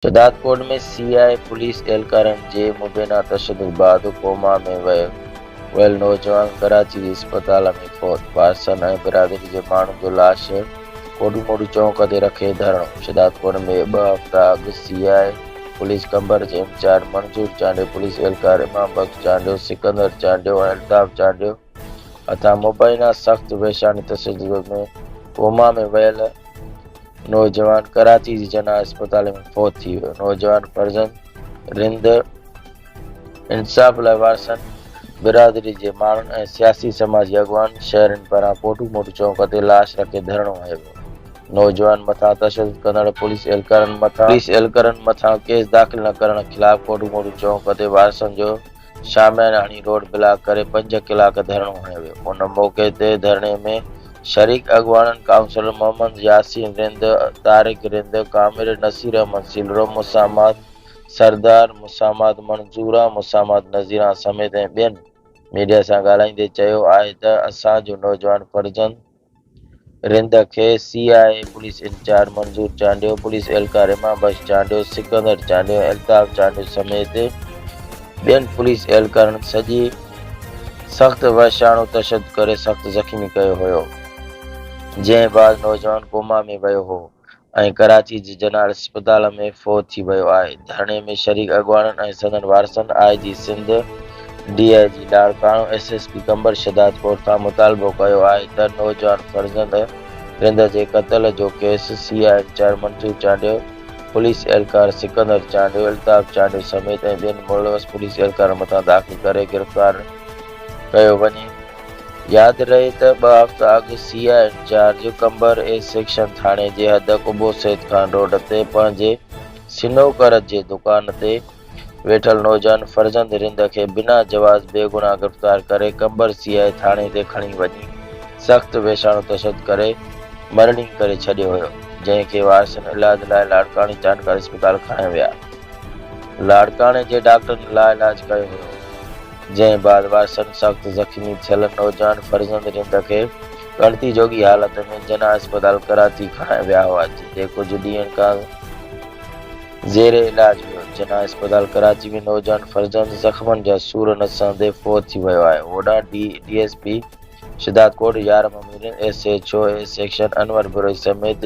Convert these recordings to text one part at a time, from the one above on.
شهدادڪوٽ ۾ سي آء اي police اهلڪارن جي مبينا تشدد بعد ڪوما ۾ ويل نوجوان ڪراچي جي اسپتال ۾ فوت، وارثن ۽ برادري جي ماڻهن جو لاش ڪوٽوموٽو چونڪ تي رکي ڌرڻو. شهدادڪوٽ ۾ ٻه هفتا اڳ سي آء اي پوليس قمبر جي انچارج منظور چانڊيو، پوليس اهلڪار امام بخش چانڊيو، سڪندر چانڊيو ۽ الطاف چانڊيو هٿان مبينا سخت وحشاڻي تشدد ۾ ڪوما ۾ ويل نوجوان ڪراچي جي جناح اسپتال ۾ فوت ٿي ويو. نوجوان فرزند رند انصاف لاء وارثن، برادري جي ماڻهن ۽ سياسي سماجي اڳواڻن شهرين پاران ڪوٽو موٽو چونڪ تي لاش رکي ڌرڻو هنيو ويو. نوجوان مٿان تشدد ڪندڙ پوليس اهلڪارن مٿان پوليس اهلڪارن مٿان ڪيس داخل نه ڪرڻ خلاف ڪوٽو موٽو چونڪ تي وارثن جو شاميانا هڻي روڊ بلاڪ ڪري پنج ڪلاڪ ڌرڻو هنيو ويو. ان موقعي تي ڌرڻي ۾ شريڪ اڳواڻن ڪائونسلر محمد ياسين رند، طارق رند، ڪامريڊ نصير احمد سيلرو، مسامات سردار، مسامات منظوره، مسامات نظيران سميت ۽ ٻين ميڊيا سان ڳالهائيندي چيو آهي ته اسان جو نوجوان فرزند رند کي C I A police incharge Manzoor Chandio, police اهلڪار امام بخش چانڊيو، سڪندر چانڊيو ۽ الطاف چانڊيو سميت ٻين پوليس اهلڪارن سڄي سخت وحشياڻو تشدد ڪري سخت زخمي ڪيو هيو، جنهن بعد نوجوان ڪوما ۾ ويو هو ۽ ڪراچي جي جناح اسپتال ۾ فوت ٿي ويو آهي. ڌرڻي ۾ شريڪ اڳواڻن ۽ سندن وارثن I G Sindh, D I G Larkana, S S P Qambar Shahdadkot کان مطالبو ڪيو آهي ته نوجوان فرزند رند جي قتل جو case C I incharge Manzoor Chandio, police اهلڪار سڪندر چانڊيو، الطاف چانڊيو سميت ۽ ٻين ملوث پوليس اهلڪارن مٿان داخل ڪري گرفتار ڪيو وڃي. ياد رهي ته ٻه هفتا اڳ C I incharge Qambar A section ٿاڻي جي حد قبو سيد خان روڊ تي پنهنجي سنوڪر جي دڪان تي ويٺل نوجوان فرزند رند کي بنا جواز بيگناهه گرفتار ڪري قمبر سي آء ٿاڻي تي کڻي وڃي سخت ويساڻو تشدد ڪري مرڻينگ ڪري ڇڏيو هيو جنهن کي وارثن علاج لاء لاڙڪاڻي چانڊڪا اسپتال کڻائي ويا لاڙڪاڻي جي ڊاڪٽرن لاعلاج ڪيو هيو جنهن بعد وارثن سخت زخمي ٿيل نوجوان فرزند رند کي ڳڻتي جوڳي حالت ۾ جناح اسپتال ڪراچي کڻائي ويا هئا جتي ڪجهه ڏينهن کان زير علاج هيو. جناح اسپتال ڪراچي ۾ نوجوان فرزند زخمن جا سور نه سهندي فوت ٿي ويو آهي. هوڏانهن D S P Shahdadkot Yar Muhammad Rind, S H O A section Anwar Brohi سميت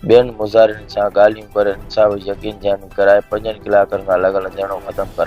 ٻين مظاهرين سان ڳالهيون ڪري انصاف جي يقين دهاني ڪرائي پنجن ڪلاڪن کان لڳل ڌرڻو ختم ڪرايو.